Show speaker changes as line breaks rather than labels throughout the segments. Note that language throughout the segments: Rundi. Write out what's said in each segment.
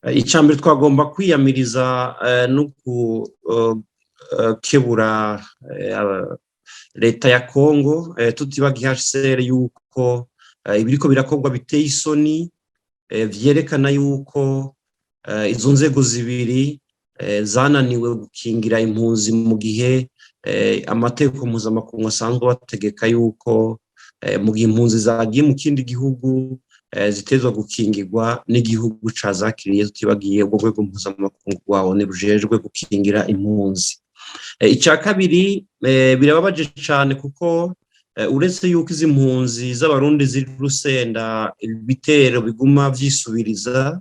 Icya mbere, twagomba kwiyamiriza no gukebura leta ya Kongo, tutibagiye HCR, yuko ibiriko birakorwa biteye isoni, vyerekana yuko izo nzego zibiri zananiwe gukingira impunzi mu gihe amategeko mpuzamakungu asanzwe bategeka yuko mu gihe impunzi zagiye mu kindi gihugu zitezwa gukingirwa n'igihugu cazakiriye, tutibagiye ubwo rwego mpuzamakungu rwa ONU rujejwe gukingira impunzi. Icya kabiri, birababaje cyane kuko uretse yuko izi mpunzi z'Abarundi ziri Rusenda ibitero biguma vyisubiriza,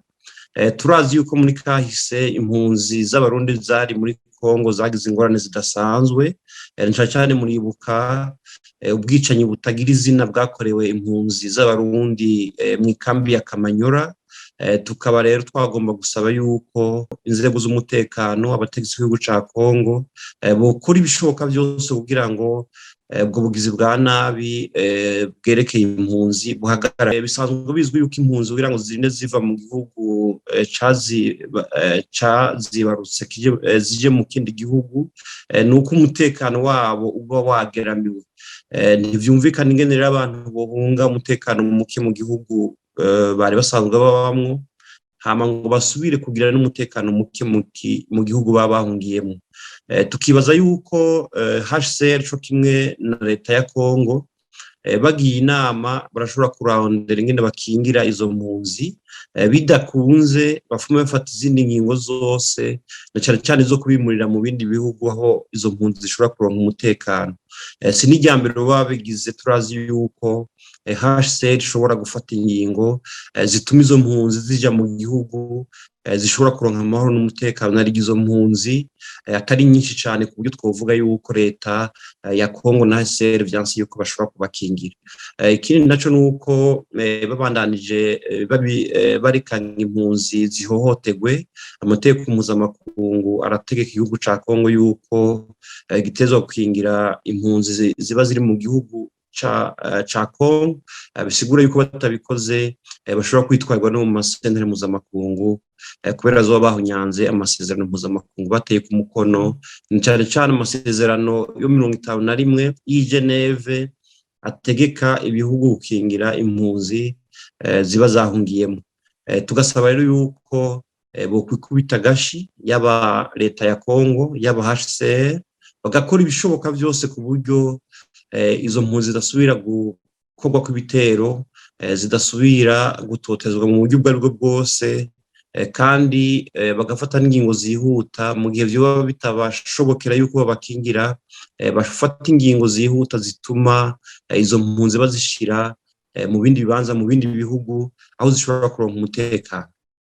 turazi yuko muri kahise impunzi z'Abarundi zari muri Kongo zagize ingorane zidasanzwe. Cyane cyane muribuka ubwicanyi butagira izina bwakorewe impunzi z'Abarundi mu ikambi ya Kamanyora. Tukaba rero twagomba gusaba yuko inzego z'umutekano, abategetsi b'igihugu ca Kongo, bokora ibishoboka byose kugira ngo ubwo bugizi bwa nabi bwerekeye impunzi buhagarare. Bisanzwe bizwi yuko impunzi, kugira ngo zirinde ziva mu gihugu cazibarutse zije mu kindi gihugu, ni uko umutekano wabo uba wageramiwe. Ntivyumvikana ingene rero abantu bohunga umutekano muke mu gihugu bari basanzwe babamwo, hama ngo basubire kugira n'umutekano muke mu gihugu baba bahungiyemo. Tukibaza yuko HCR co kimwe na leta ya Kongo bagiye inama barashobora kurondera ingene bakingira izo mpunzi. Bidakunze, bafume bafata izindi ngingo zose, na cane cane zo kubimurira mu bindi bihugu aho izo mpunzi zishobora kuronka umutekano. Si n'irya mbere baba babigize. Turazi yuko HCR ishobora gufata ingingo zituma izo mpunzi zija mu gihugu zishobora kuronka amahoro n'umutekano, nari izo mpunzi atari nyinshi cyane ku buryo twovuga yuko leta ya Kongo na HCR vyanse yuko bashobora kubakingira. Ikindi naco nuko babandanije barikanga impunzi zihohotegwe, amategeko mpuzamakungu arategeka igihugu ca Kongo yuko gitezwa gukingira impunzi ziba ziri mu gihugu ca Kongo. Bisigura yuko batabikoze bashobora kwitwarwa no mu masentare mpuzamakungu, kubera zoba bahunyanze amasezerano mpuzamakungu bateye ku mukono, cyane cyane amasezerano yo 51 y'i Geneve ategeka ibihugu gukingira impunzi ziba zahungiyemo. Tugasaba rero yuko bokwikubita agashi, yaba leta ya Kongo, yaba HCR, bagakora ibishoboka byose ku buryo izo mpunzi zidasubira gukorwa kw'ibitero, zidasubira gutotezwa mu buryo ubwo aribwo bwose, kandi bagafata n'ingingo zihuta mu gihe vyoba bitabashobokera yuko babakingira, bafata ingingo zihuta zituma izo mpunzi bazishira mu bindi bibanza, mu bindi bihugu aho zishobora kuronka umutekano.